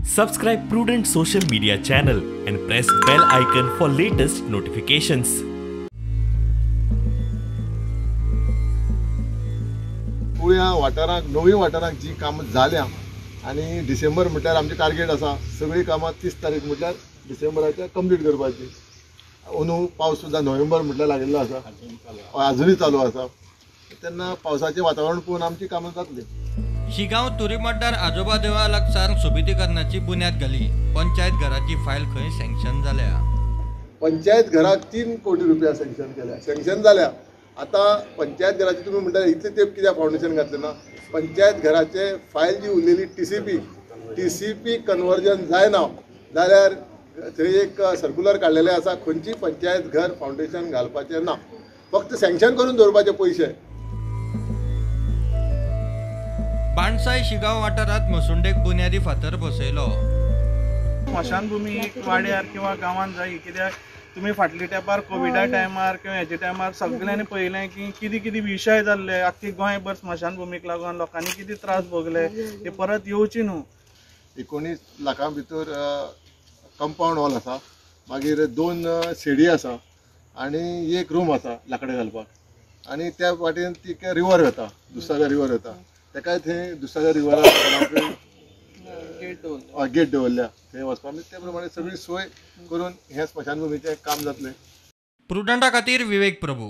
Subscribe Prudent social media channel and press bell icon for latest notifications. कुळ्या वाठाराक नवी वाठाराक जी कामां जाल्या आनी डिसेंबर म्हटल्यार आमचें टार्गेट आसा सगळीं कामां 30 तारीख म्हटल्यार डिसेंबराच्या कंप्लीट करपाची. अंदू पावस सुद्दां नोव्हेंबर म्हटल्यार लागिल्लो आसा, आजुनूय चालू आसा, तेन्ना पावसाचें वातावरण पळोवन आमची कामां जातली. शिगांव तुरीमड्डार आजोबा देवळा लागसार सोबितीकरणाची बुन्याद घाली. पंचायत घराची फायल खंय सँक्शन जाल्या. पंचायत घराक 3 कोटी रुपया सँक्शन केल्या, सँक्शन जाल्या. आतां पंचायत घराची तुमी म्हणटा इतले तेंप कित्याक फावंडेशन घातलें ना? पंचायत घराचे फायल जी उरलेली टीसीपी कन्वर्जन जायना जाल्यार थंय एक सर्कुलर काडलेलें आसा, खंयची पंचायत घर फावंडेशन घालपाचें ना, फक्त सँक्शन करून दवरपाचे पयशे. बाणसाय शिगांव वाठारांत मसुंडेक बुन्यादी फातर बसयलो. स्मशानभूमी वाड्यार किंवा गांवांत जाय, कित्याक तुमी फाटल्या तेंपार कोविडा टायमार किंवा हेच्या टायमार सगळ्यांनी पळयलें की कितें कितें विशय जाल्ले, आख्खी गोंयभर स्मशानभूमीक लागून लोकांनी कितें त्रास भोगले, ते परत येवची न्हू. 19 लाखां भितर कंपावंड हॉल आसा, मागीर 2 शेडी आसा आनी 1 रूम आसा लाकडां घालपाक, आनी त्या वाटेन ती रिवर वता, दुधसागर रिवर वता, तेकाय थंय दुधसागर रिवराक गेट दवरल्या, थंय वचपाक. ते प्रमाणे सगळी सोय करून हें स्मशानभूमीचें काम जातलें. प्रुडंटा खातीर विवेक प्रभू.